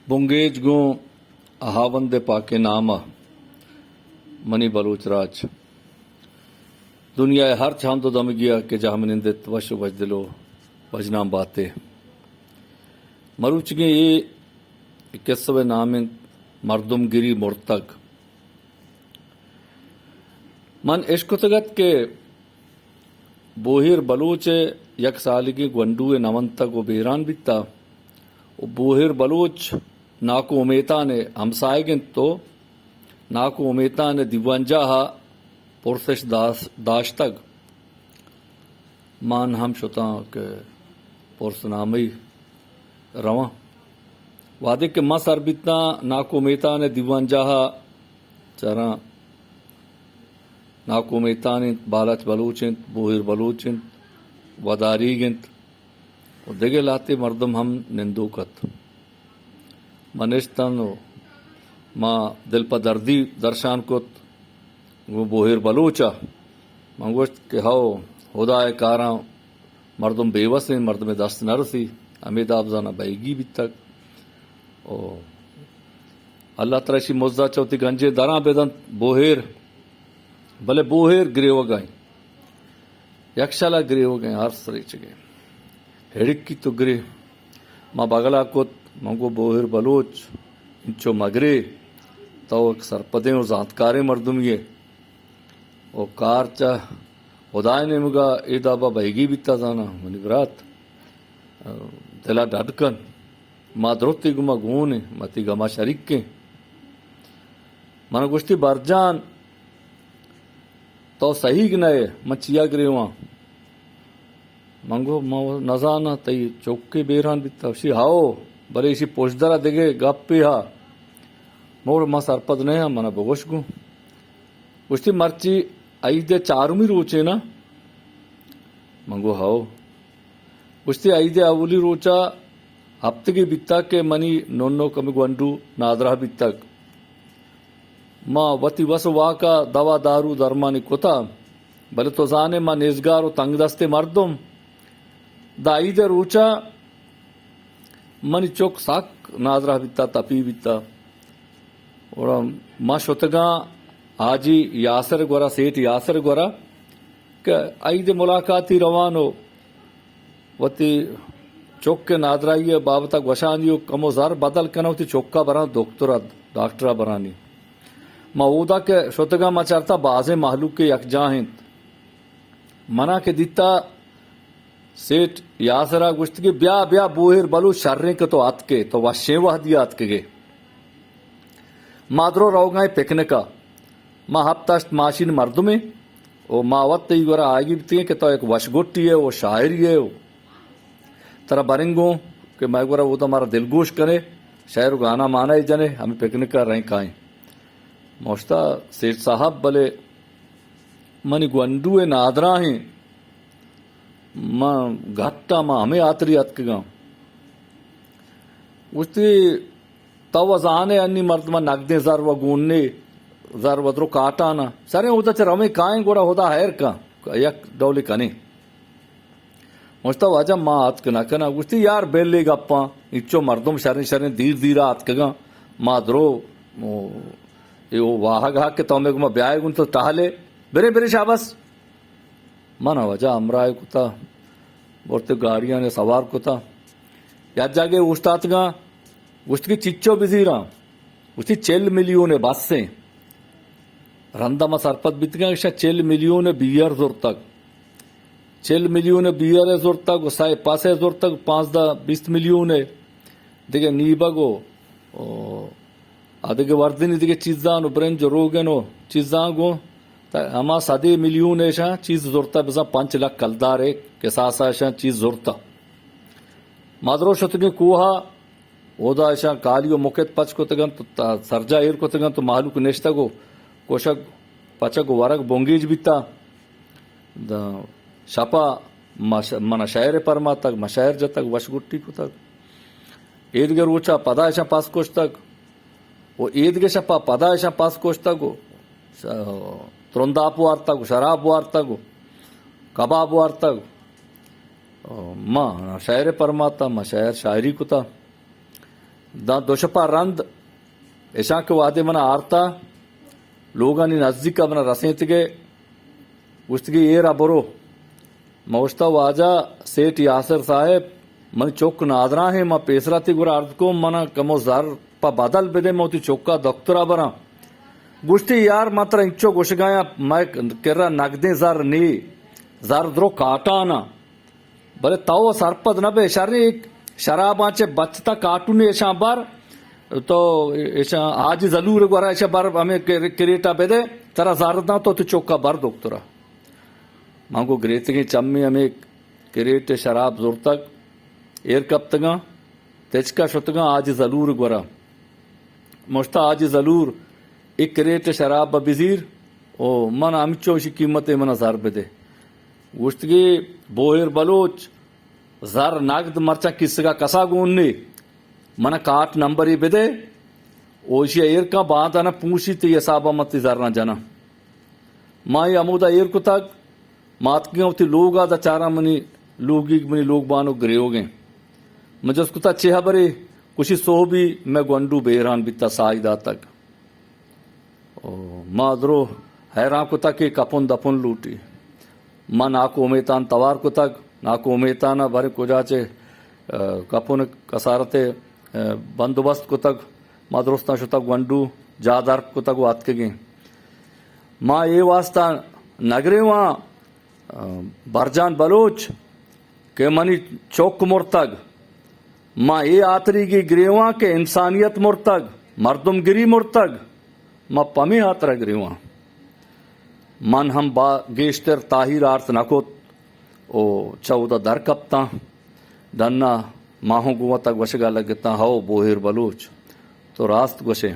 بنگیج گوں ہاوند پاکیں نام ءَ، منی بلوچ راج۔ دنیا ءِ ہرچ ہند ءُ دمگی ءَ کہ جاہ منند ات، وش ءُ وشدل ءُ وشنام بات ئے۔ مروچیگیں اے قصہ ءِ نام انت مردمگری مرتگ۔ من اشکتگ ات کہ بوہیر بلوچ ءِ یک سالگیں گونڈوے نہ ونتگ ءُ بیران بیتہ ءُ بوہیر بلوچ ناکو امیتان ءِ ہمساہگ انت ءُ ناکو امیتان ءِ دیوانجاہ ءَ پرسش داس-، داشتگ۔ من ہم شتاں کہ پرس نامئی رواں۔ وہدے کہ من سر بیتاں ناکو امیتان ءِ دیوانجاہ ءَ چاراں، ناکو امیتان انت، بالاچ بلوچ انت، بوہیر بلوچ انت، وداریگ انت ءُ دگہ لہتے مردم ہم نندوک ات۔ من نشتن ءُ ما دل پہ دردی درشان کت گوں بوہیر بلوچ ءَ۔ من گوشت کہ ہو، ہدا ءِ کاراں مردم بے وس انت، مردم ءِ دست نہ رسی، ہمے دابزان ءَ بئیگی بیتگ۔ او اللہ ترا اشی مزد ءَ چہ وتی گنجیں دراں بدنت بوہیر، بلے بوہیر گریوگ ءَ انت۔ یکشل ءَ گریوگ ءَ انت، ارس ریچگ ءَ انت۔ ہڑکی تو گرے۔ ما بگل ءَ کت، من گو بوہیر بلوچ، انچو مگرے، تو یک سرپدیں ءُ زانتکاریں مردمے ئے۔ ءُ کار چہ ہدا ءِ نیمگ ءَ اے داب ءَ بئیگی بیتہ زاناں، منی برات، دل ءَ ڈڈ کن۔ ما درستی گما گون ایں، ما تئی گما شریک ایں۔ من گوشتی، برجان، تو سہیگ نہ ئے، من چیا گریواں؟ من گو، من نزاناں، تئی چکے بیران بیتہ۔ اشی ہاو، بلے اشی پشدر ءَ دگہ گپے ہا۔ مور، من سرپد نہ آں، من ءَ بگوش گوں۔ گوشتی، مرچی عید ءِ چارمی روچے نا؟ من گو، ہاو۔ گوشتی، عید ءِ اولی روچ ءَ ہپتگے بیتگ کہ منی ننوک ہمے گونڈو نادراہ بیتگ۔ ما وتی وس ءُ واک ءَ دوا دارو درمانی کتہ، بلے تو زان ئے ما نیزگار ءُ تنگ دستیں مردم۔ داں عید ءِ روچ ءَ منی چک سک نادراہ بیتہ، تپی بیتہ۔ گڑا ما شتگاں حاجی یاسر ءِ گورا، سیٹھ یاسر ءِ گورا کہ عید ءِ ملاقاتی روان ءُ وتی چک ءِ نادراہی ءِ بابت ءَ گوشانی ءُ کمو زر بدل کناں، وتی چک ءَ براں دکتر ءَ، ڈاکٹر ءَ برانی۔ ما اودا کہ شتگاں، ما چارتہ بازیں مہلوکے یکجاہ انت۔ منا کہ دیتہ، سیٹھ یاسر ءَ گوشتگی، بیا، بیا، بوہیر بلوچ، شریں کہ تو اتکے، تو وشیں وہدی ءَ اتکگے۔ ما درو روگاں پکنک ءَ۔ ما ہپت ہشت ماشین مردمے ءُ ما وت تئی گورا آیگی بیتگیں کہ تو یک وشگٹی ئے ءُ شاعری ئے ءُ ترا برنگوں کہ مئے گورا اودا مارا دلگوش کنے، شعر ءُ گانا مانا ئے جنے، ہمے پکنک ءَ رئیں کائیں۔ موشتا، سیٹھ صاحب، بلے منی گونڈو ءِ نادراہیں، من گھٹاں، من ہمے ہاتری اتکگاں۔ گوشتی، تو و زانے انی مردم نقدیں زر و گون نے، زر و درو کاٹانا۔ سریں اودا چہ رویں کائیں گڑا ہدا خیر کن، یک ڈولے کنیں۔ گوشتا، واجہ ما اتک نہ کناں۔ گوشتی، یار بل اے گپاں، انچو مردم شریں شریں دیر دیرا اتکگاں، ما درو، او، اے او واہگ ہا کہ تو مئے گوما بیائے گوں تو ٹہلے، برے برے شاباس۔ من واجہ ہمراہ کتا، برتے گاڑیاں سوار کتا۔ یک جاگے اوشتاتگاں، گوشت کہ چچو بزیراں، گوشتی چل میلیون بس ایں۔ رندا ما سرپد بیتگاں، گوشاں چل میلیون بیئر زرتگ۔ چل میلیون بیئر زرتگ و سئے پس زرتگ، پانزدہ بیست میلیون دگہ نیبگ و، و آ دگہ وردنی دگہ چیزاں و برنج و روگن و چیزاں گوں، تا ہما صدے میلیون ایشاں چیز زرتہ، بزاں پنچ لکھ کلدار ء کساسا ایشاں چیز زرتہ۔ ما درو شتگیں کوہا، اودا ایشاں کالی و مکت پچ کتگ انت، تا سرجاہ ایر کتگ انت و مہلوک نشتگ و کشگ، پچگ و ورگ بنگیج بیتا۔ داں شپا ما ش-، منا شئیرے پرماتگ، ما شئیر جتگ، وش گٹی کتگ۔ ایدگہ روچا پدا ایشاں پس کشتگ و ایدگہ شپا پدا ایشاں پس کشتگ و ش-، ترنداپ وارتگ و شراب وارتگ و کباب وارتگ۔ ما شئیرے پرماتا، ما شئیر شاعری کتا۔ داں دو شپا رند اشاں کہ وہدے منا آرتا، لوگانی نزدیکا منا رسینتگے، گوشتگی ایر ء برو۔ من گوشتا واجہ سیٹھ یاسر صاحب، منی چک نادراہیں، من پیسرا تئی گورا عرض کن، منا کمو زر پہ بدل بدے، من وتی چکا دکترا براں۔ گوشتی یار من ترا انچو گوشگایاں، مئے کرا نگدیں زر نی، زر درو کاٹانا۔ بلے تو سرپد نہ بئے، شریں شراباں چہ بچتا کاٹونے اشاں بر، تو اشاں حاجی زلور گورا اشاں بر ہمیں کر-، کریٹا بدے، ترا زر داں تو تئی چکا بر دکترا۔ من گو گریتگیں چمی ہمیں کریٹ شراب زرتگ، ایر کپتگاں، تچکا شتگاں حاجی زلور گورا۔ مشتا حاجی زلور، اے کریٹ شراب بہ بزیر، او من ہمچو اشی قیمتے منا زر بدے۔ گوشتگی بوہیر بلوچ، زر نگد مرچاں کیسگا کسا گون نے، منا کارڈ نمبرے بدے، او اشی ایر کن، باندا نہ پوشی، تئی حسابا من تئی زراں جناں۔ ما اے ہمودا ایر کتگ، ما اتکگیں وتی لوگا، داں چاراں منی لوگیگ، منی لوگ بانک گریوگیں۔ من جست کتا چے ہبرے؟ گوشی سہبی مئے گونڈو بیران بیتا، ساہی داتگ۔ او ما درو حیران کتگ کہ کپن دپن لوٹی۔ ما ناکو امیتان توار کتگ، ناکو امیتان ء باریں کجا چہ، ء، کپن کسارت ء، ء، بندوبست کتگ۔ ما درستاں شتگ گونڈو جاہ درک کتگ و اتکگیں۔ ما اے واسطہ نگریواں برجان بلوچ کہ منی چک مرتگ، ما اے ہاتریگی گریواں کہ انسانیت مرتگ، مردم گری مرتگ، ما پمے ہاترا گریواں۔ من ہم با گیشتر تاہیر آرت نہ کت و چہ اودا در کپتاں۔ ڈنا ما ہوں گوں وتا گوشگا لگتاں، ہو بوہیر بلوچ، تو راست گوشے،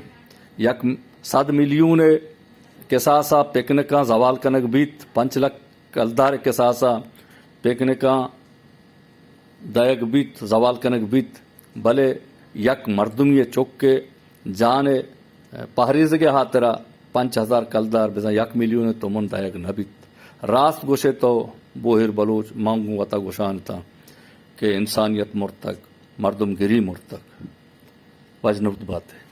یک صد میلیون کساسا پکنکاں زوال کنگ بیت، پنچ لکھ کلدار کساسا پکنکاں دئیگ بیت، زوال کنگ بیت، بلے یک مردمی چک ء جان ء پہریزگ ء ہاترا پنچ ہزار کلدار بزاں یک میلیون تومن دئیگ نہ بیت۔ راست گوشے تو بوہیر بلوچ، من گوں وتا گوشان اتاں کہ انسانیت مرتگ، مردم گری مرتگ۔ واجہ نود باتے۔